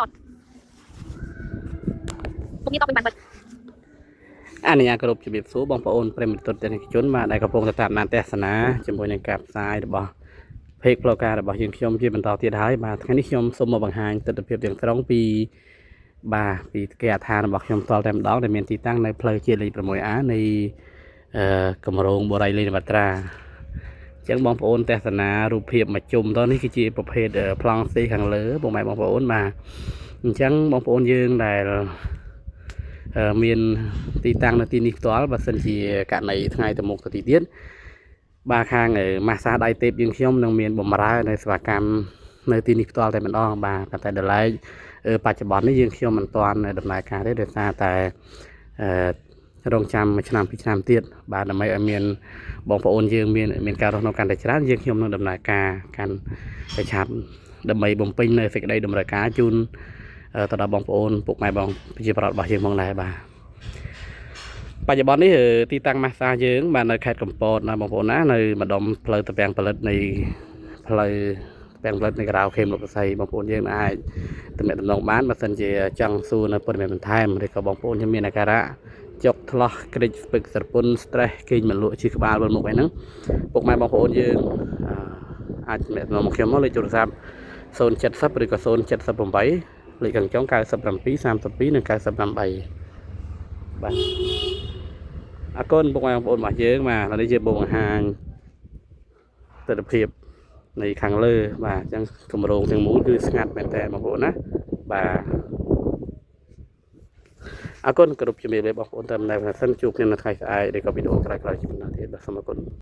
ថតមុខងារតបវិញបានបិទ អនុញ្ញាតគោរពជំរាបសួរបងប្អូនប្រិយមិត្តទស្សនិកជនបាទដែលកំពុងតែតាមដានទស្សនាជាមួយនឹងការផ្សាយរបស់เพจផ្លូវការរបស់យើងខ្ញុំជាបន្តទៀតហើយបាទថ្ងៃនេះខ្ញុំសូមមកបង្ហាញទស្សនវិជ្ជាទាំងស្រុងពីបាទពីគេអដ្ឋានរបស់ខ្ញុំផ្ទាល់តែម្ដងដែលមានទីតាំងនៅផ្លូវជាតិលេខ 6A នៃអឺគម្រោងបូរីលេនវត្រាអញ្ចឹងបងប្អូនទស្សនារូបភាពមួយជុំតនេះគឺជាប្រភេទប្លង់ស៊ីខាងលើបងម៉ែបងប្អូនបាទអញ្ចឹងបងប្អូនយើងដែល មានទីតាំងនៅទីនេះផ្ទាល់បើសិនជាករណីថ្ងៃទៅមុខទៅទីទៀតបាទខាងម៉ាស្សាដៃទេពយើងខ្ញុំនឹងមានបំរើនៅសេវាកម្មនៅទីនេះផ្ទាល់តែម្ដងបាទប៉ុន្តែដល់ឡែកបច្ចុប្បន្ននេះយើងខ្ញុំមិនទាន់ដំណើរការទេដោយសារតែអឺរងចាំមួយឆ្នាំពីរឆ្នាំទៀតបាទដើម្បីឲ្យមានបងប្អូនយើងមានមានការរស់នៅកាន់តែច្រើនយើងខ្ញុំនឹងដំណើរការកាន់តែឆាប់ដើម្បីបំពេញនៅសេចក្តីតម្រូវការជូនទៅដល់បងប្អូនពុកម៉ែបងប្រជាប្រដ្ឋរបស់យើងផងដែរបាទ បច្ចុប្បន្ននេះទីតាំងម៉ាស្សាយើងបាទនៅខេត្តកំពតណាបងប្អូនណានៅម្ដុំផ្លូវត្រពាំងផលិតនៃផ្លូវត្រពាំងផលិតនៃការ៉ាអូខេមលោកប្រស័យបងប្អូនយើងអាចទំនាក់ទំនងបានបើសិនជាចង់សួរនៅព័ត៌មានបន្ថែមឬក៏បងប្អូនយើងមានអាការៈចុកថ្លោះក្រិចស្ពឹកស្រពន់ stress គេងមិនលក់ឈឺក្បាលវិលមុខអីហ្នឹងពុកម៉ែបងប្អូនយើងអាចទំនាក់ទំនងមកខ្ញុំមកលេខទូរស័ព្ទ070ឬក៏078លេខខាងចុង97 32និង98បាទ អរគុណពុកម៉ែបងប្អូនរបស់យើងបាទឥឡូវនេះជាបងបង្ហាញទស្សនភាពនៃខាងលើបាទអញ្ចឹងគម្រោងទាំងមូលគឺស្ងាត់មែនតើបងប្អូនណាបាទអរគុណគ្រប់ជំរាបលាបងប្អូនតាមនៅសិនជួបគ្នានៅថ្ងៃស្អែកឬក៏វីដេអូក្រោយៗជាបន្តទៀតបាទសូមអរគុណ។